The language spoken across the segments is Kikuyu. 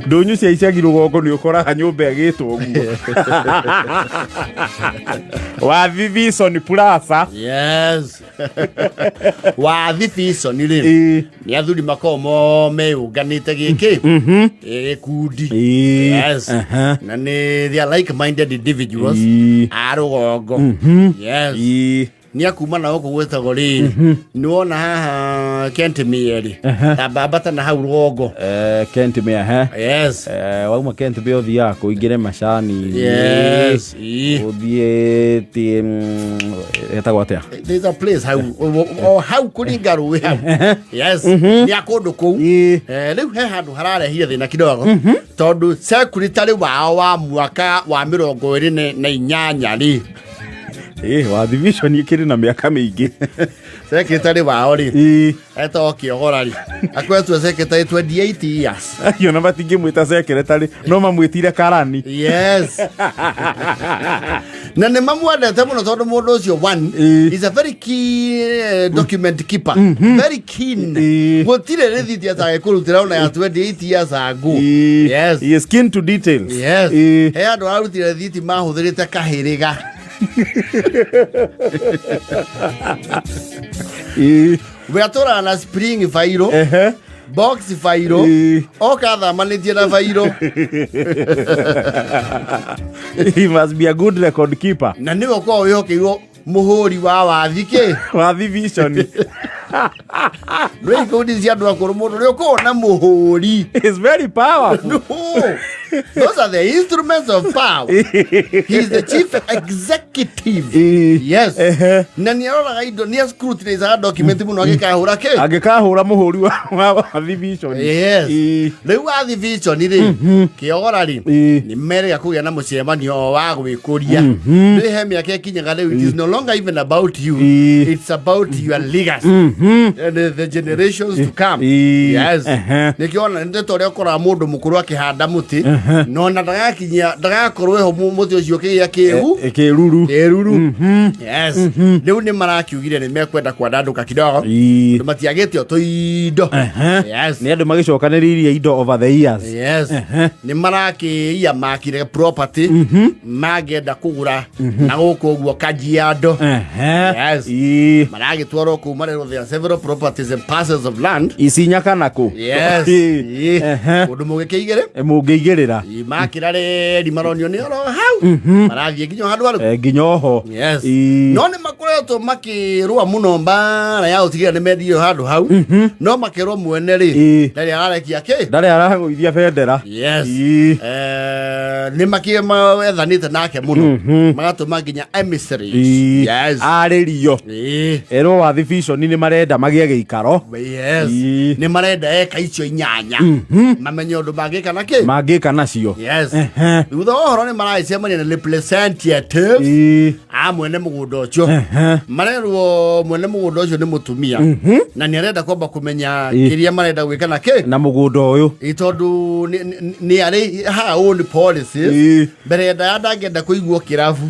Ndũnyũ cia icagi rũgongo nĩ ũkoraga nyũmba ĩgĩtwo ũguo. Wathi Vision Plaza. Yes, wathi Vision rĩ, nĩ athuri makoragwo mo meyũnganĩte gĩkĩ gĩkundi. Yes. Na nĩ they are like minded individuals a rũgongo. Yes. Nĩ akuma na gũkũ gwĩtagwo rĩrĩ, nĩ wona haha Kentmere rĩ, tambambata na hau rũgongo. Kentmere he? Yes. Wauma Kentmere ũthiaga kũingĩre macani. Yes. Ũthiĩ ti etagwo atĩa? There's a place hau o hau kũringa rũĩ hau. Yes, nĩ a kũndũ kũu. Rĩu he handũ hararehire thĩna kidogo tondũ secretary wao wa mwaka wa 28 rĩ. Wathi Vision ĩkĩrĩ na mĩaka mĩingĩ. Secretary wao rĩ, etagwo Kĩogora rĩ, akoretwo secretary 28 years. Acio na matingĩmwĩta secretary, no mamwĩtire karani. Yes, na nĩ mamwendete mũno tondũ mũndũ ũcio one is a very key document keeper, very keen. Gũtirĩ rĩthiti atagĩkũrutĩra ona ya 28 years ago. Yes. He is keen to details. Yes. He andũ ararutire rĩthiti mahũthĩrĩte kahĩrĩga. We atũraga na spring bairo, box bairo, oka athamanĩtie na bairo. He must be a good record keeper. Na nĩwe ũkoragwo wĩhokeirwo mũhũri wa wathi kĩ. Wathi Vision. Rä ikundi cia andũ akũrũ, mũndũ ũrĩa ũkoragwo na mũhũri is very powerful. No. Those are the instruments of power. He is the chief executive. Yes. Na nĩ aroraga indo, nĩ scrutinizaga document mũno agĩkahũra kĩ. Angĩkahũra mũhũri wa Wathi Vision. Yes. Rĩu Wathi Vision rĩ, Kĩogora rĩ, nĩ merĩga kũgĩa na mũcemanio wa gwĩkũria. Rĩ he mĩaka ĩkinyaga rĩu it is no longer even about you. It's about your legacy and the generations to come. Yes. Nĩkĩo ona nĩ ta ũrĩa ũkoraga mũndũ mũkũrũ akĩhanda mũtĩ, no na ndagakinyia ndagakorwo eho mũtĩ ũcio ũkĩgĩa kĩhu. Kĩruru. Kĩruru. Yes. Rĩu nĩ marakiugire nĩ mekwenda kwandandũka kidogo. Tondũ matiagĩte o tũindo. Yes. Nĩ andũ magĩcokanĩrĩirie indo over the years. Yes. Nĩ marakĩia makire property mangĩenda kũgũra na gũkũ ũguo Kajiado. Yes. Maragĩtwarwo kũu marerwo there are several properties and parcels of land. Isinya kana kũ? Yes. Kũndũ mũgĩkĩigĩrĩ. Mũngĩigĩrĩra. Makĩra reri maronio nĩ oro hau. Marathiĩ nginya handũ harĩkũ? Nginya oho. Yes. No nĩ makoretwo makĩrũa mũno mbara ya gũtigĩrĩra nĩ mendirio handũ hau. No makerwo mwene rĩ, ndarĩ ararekia kĩ? Ndarĩ aragũithia bendera. Yes. Nĩ makĩethanĩte nake mũno magatũma nginya emissaries. Yes. Arĩrio. Erwo Wathi Vision nĩ marenda magĩe gĩikaro. Yes. Nĩ marenda eka icio 8 mamenye ũndũ mangĩka na kĩ. Mangĩka nacio. Yes. Thutha wa ũhoro nĩ maragĩcemania na representatives a mwene mũgũnda ũcio. Marerwo mwene mũgũnda ũcio nĩ mũtumia na nĩ arenda kwamba kũmenya kĩrĩa marenda gwĩka na kĩ na mũgũnda ũyũ. Ĩ, tondũ nĩ arĩ her own policies. Mbere ndaya ndangĩenda kũiguo kĩrabu.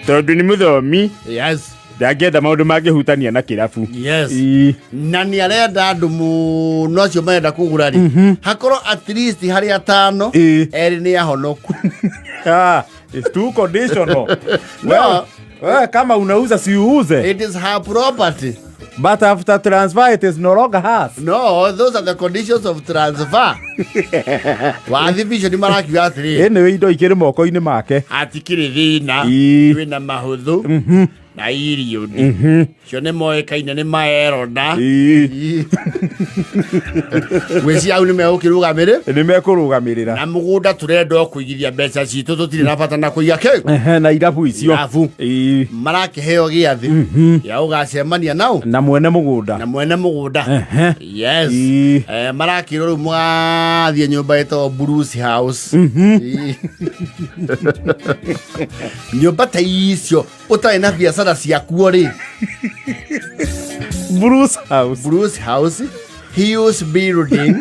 Tondũ nĩ mũthomi. Yes. Ndangĩenda maũndũ mangĩhutania na kĩrabu. Yes. Na nĩ arenda andũ mũno acio marenda kũgũra rĩ, hakorwo at least harĩ atano, erĩ nĩ ahonoku. Ah, it's too conditional. No. Well, well, kama unauza si uuze. It is her property. But after transfer it is no longer hers. No, those are the conditions of transfer. Wathi Vision marakiuga atĩrĩ, Anyway, indo ikĩrĩ moko-inĩ make. Hatikĩrĩ thĩna. Kwĩna mahũthũ na irio cio nĩ moĩkaine nĩ maeronda. Gwĩcia hau nĩ megũkĩrũgamĩrĩ Nĩ mekũrũgamĩrĩra. Na mũgũnda tũrenda o kũigithia mbeca citũ, tũtirĩ na bata na kũiga kĩ. Na irabu icio. Irabu. Marakĩheo gĩathĩ gĩa gũgacemania nao na mwene mũgũnda. Na mwene mũgũnda. Yes. Marakĩrwo rĩu mũgathiĩ nyũmba ĩtagwo Bruce House. Nyũmba ta icio ũtarĩ na biacara ciakuo rĩ. Bruce House. Bruce House, Hughes Building,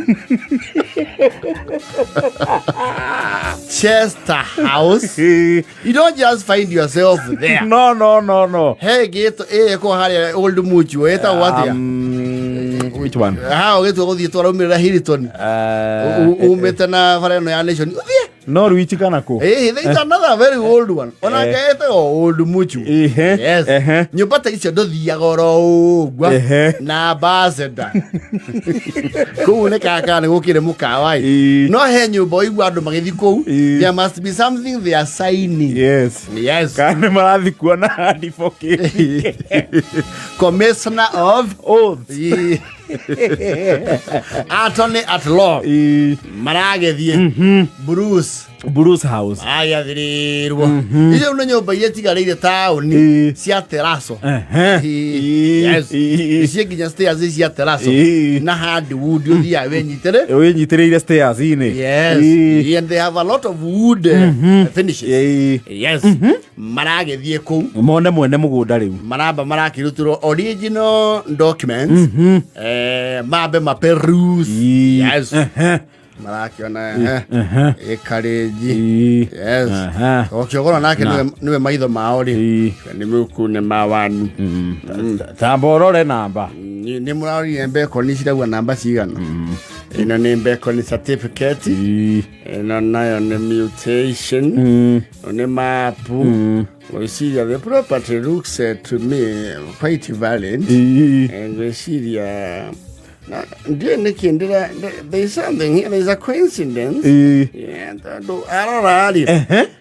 Chester House. You don't just find yourself there. No, no, no, no. He gĩto ĩko harĩa Old Mutual ĩtagwo atĩa? Which one? Ha ũgĩtua gũthiĩ twaraumĩrĩra Hilton. Umĩte na bara ĩno ya Nation. Ũthiĩ. Norwich kana kũ? Eh, there is another very old one. Ona ngeetagwo Old Mutual. Ehe. Yes. Ehe. Nyũmba ta icio ndũthiaga oro ũguo Ehe. na ambassador. Kũu nĩ kaka nĩ gũkĩrĩ mũkawa ĩ. Ĩĩ. No he nyũmba ũigua andũ magĩthiĩ kũu. Ĩĩ. There must be something they are signing. Yes. Yes. Kana nĩ marathiĩ kuona advocate. Commissioner of Oaths. Ĩĩ. Attorney at law. Ĩĩ. Maragĩthiĩ. Bruce. Bruce House. Agĩathĩrĩrwo. Icio nĩ nyũmba iria itigarĩire taũni Ĩĩ. cia teraco. Ehe. Ĩĩ. Yes. Ĩĩ. Ici nginya stairs cia teraco Ĩĩ. na hardwood ũthiaga wĩnyitĩrĩ. Wĩnyitĩrĩire stairs-inĩ. Yes. Ĩĩ. And they have a lot of wood finishes. Ĩĩ. Yes. Maragĩthiĩ kũu Mone mwene mũgũnda rĩu. maramba marakĩrutĩrwo original documents mambe maperuse. Ĩĩ. Yes. Ehe. Marakĩona ĩkarĩnji. Ĩĩ. Yes. Aha. Okĩogora nake nĩwe maitho mao rĩ Ĩĩ. nĩ mũku nĩ mawanu. Tamba ũrore namba. Nĩ mũrarorire mbekoni cirauga namba cigana. Ĩno nĩ mbekoni certificate. Ĩĩ. Ĩno nayo nĩ mutation. Ĩno nĩ mapu. Ngwĩciria the property looks to me quite valid. Ĩĩ. Ngwĩciria na ndiũĩ nĩkĩ ndĩra there is something here, there is a coincidence. Ĩĩ. Yeah, tondũ arora rĩ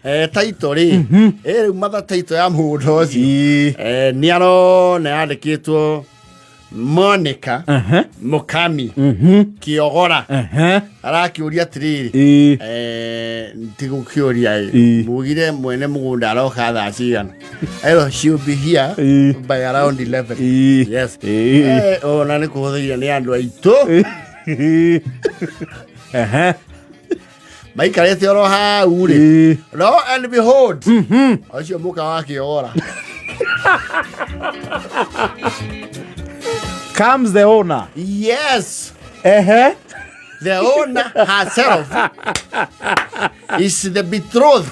Ehe. Title rĩ rĩu matha title ya mũgũnda ũcio Ĩĩ. Nĩ arona yandĩkĩtwo Monica Ehe. Mukami Kĩogora. Ehe. Arakĩũria atĩrĩrĩ, Ĩĩ. Ntigũkĩũria ĩ Ĩĩ. mugire mwene mũgũnda aroka thaa cigana? Ero she'll be here Ĩĩ. by around 11. Ĩĩ. Yes. Ĩĩ. Ona nĩ kũhũthĩire nĩ andũ aitũ. Ĩĩ. Ehe. Maikarĩte oro hau rĩ. Ĩĩ. Lo and behold, ũcio mũka wa Kĩogora. Comes the owner. Yes. Ehe. The owner herself is the betrothed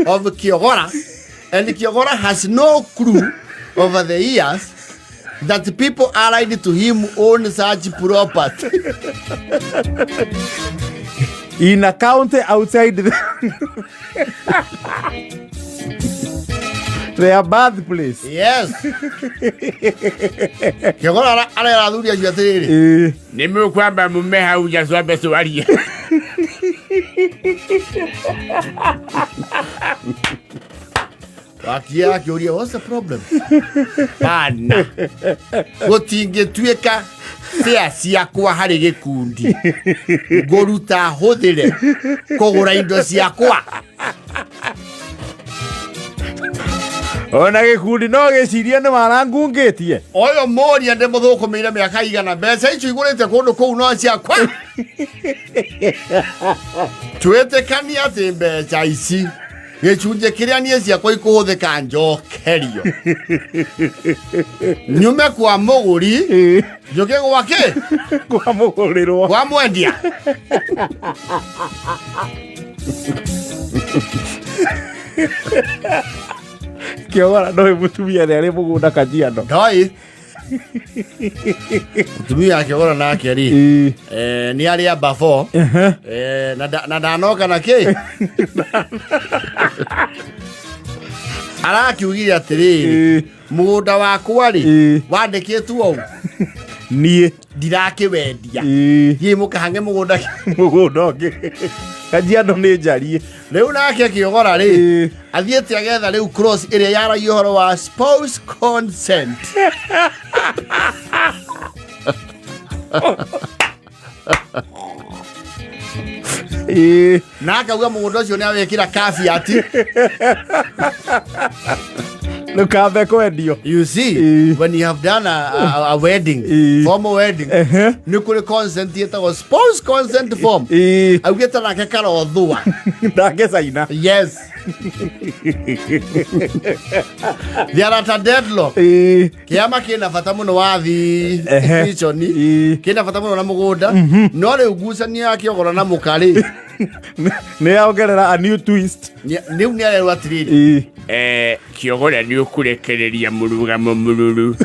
of Kiogora, and Kiogora has no clue over the years that people allied to him own such property. In a county outside their birthplace. Yes. Kiogora arera athuri acio atĩrĩrĩ, Ĩĩ. nĩ mũkwamba mume hau nja twambe twarie. Wakia akĩũria, what's the problem? Bana gũtingĩtuĩka cia ciakwa harĩ gĩkundi ngũruta hũthĩre kũgũra indo ciakwa. Ona gĩkundi no gĩcirie nĩ warangungĩtie. Ũyũ mũria ndĩmũthũkũmĩire mĩaka igana, mbeca icio igũrĩte kũndũ kũu no ciakwa. Twĩtĩkanie atĩ mbeca ici gĩcunjĩ kĩrĩa niĩ ciakwa ikũhũthĩka njokerio nyume kwa mũgũri Ĩĩ. njũke gwake Kwa mũgũrĩrwo. kwa mwendia. Kĩogora ndoĩ mũtumia nĩ arĩ mũgũnda Kajiado. Ndoi mũtumia akĩgũra nake rĩ Ĩĩ. Nĩ arĩ amba 4 na ndanoka na kĩ arakiugire atĩrĩrĩ, Ĩĩ. mũgũnda wakwa rĩ Ĩĩ. wandĩkĩtwo ũũ Niĩ. ndirakĩwendia, Ĩĩ. thiĩ mũkahange mũgũnda Mũgũnda ũngĩ. Kajiado nĩ njariĩ. Rĩu nake akĩogora rĩ Ĩĩ. athiĩte agetha rĩu cross ĩrĩa yaragia ũhoro wa spouse consent. Ĩĩ. Na akauga mũgũnda ũcio nĩ awĩkĩra caveat. Ndũkambe kwendio. You see, Ĩĩ. when you have done a wedding, Ĩĩ. formal wedding, Ehe. nĩ kũrĩ consent ĩtagwo spouse consent form. Ĩĩ. Augĩte nake karothua. Ndangĩcaina. Yes. They are at a deadlock. Ĩĩ. Kĩama kĩna bata mũno wa thi Ehe. vision Ĩĩ. kĩna bata mũno na mũgũnda, no rĩu ngucanio ya kĩogora na mũka rĩ Nĩ yongerera a new twist. Rĩu nĩ arerwo atĩrĩrĩ, Ĩĩ. Kĩogora nĩ ũkũrekereria mũrugamo mũruru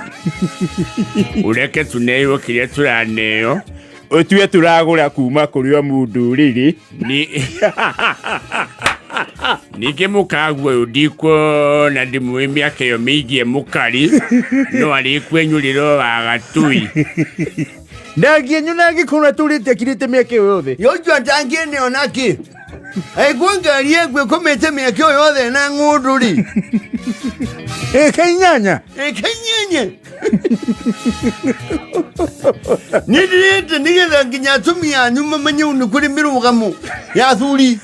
ũreke tũneo kĩrĩa tũraneo. Ũtue tũragũra kuma kũrĩ o mũndũrĩrĩ. Ningĩ mũkaguo ũyũ ndikuona ndĩmũĩ mĩaka ĩyo mĩingĩ e mũkari no arĩkwenyũrĩra o wa gatui. Ndangĩenyu na angĩkorwo atũrĩte akirĩte mĩaka ĩyo yothe. Yojo ndangĩene onakĩ aigua ngari yaku ĩkomete mĩaka ĩyo yothe na ng'ũndũ rĩ. Ĩka inyanya. Ĩka inyanya. Nĩ ndĩrĩte nĩgetha nginya atumia anyu mamenye nĩ kũrĩ mĩrũgamo ya athuri.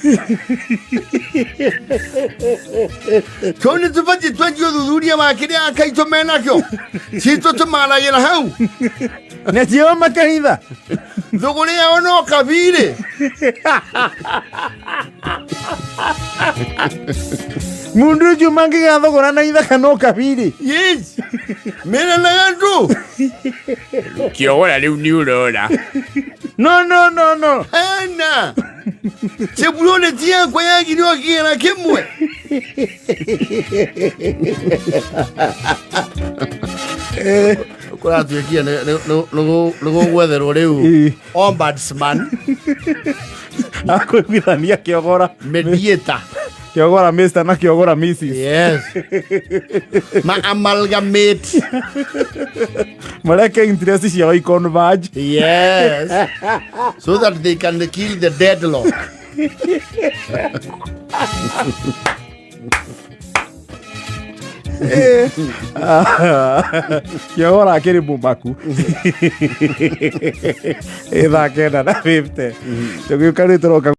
Tondũ nĩ tũbatiĩ twanjie ũthuthuria wa kĩrĩa akaitũ menakĩo citũ tũmaragĩra hau. Na cio makahitha. Thũgũrĩ yao no kabirĩ. Mundu ũcio mangĩgathogora na ithaka no kabirĩ. Yes. Meranaga ndũ. Kĩogora rĩu nĩ ũrora. No no no no. Ana. Chevrolet yakwa yagirio kĩgera kĩmwe. Kũratuĩkire nĩ gũgwetherwo rĩu ombudsman. Akũiguithania kĩogora. Mediator. Kĩogora Mr na kĩogora Mrs. Yes. Ma amalgamate. Mareke interest ciao i converge. Yes. So that they can kill the deadlock. Kĩogora akĩrĩ mũmaku. Ĩ thaa 9:50. Tũgĩũka rĩu tũroka.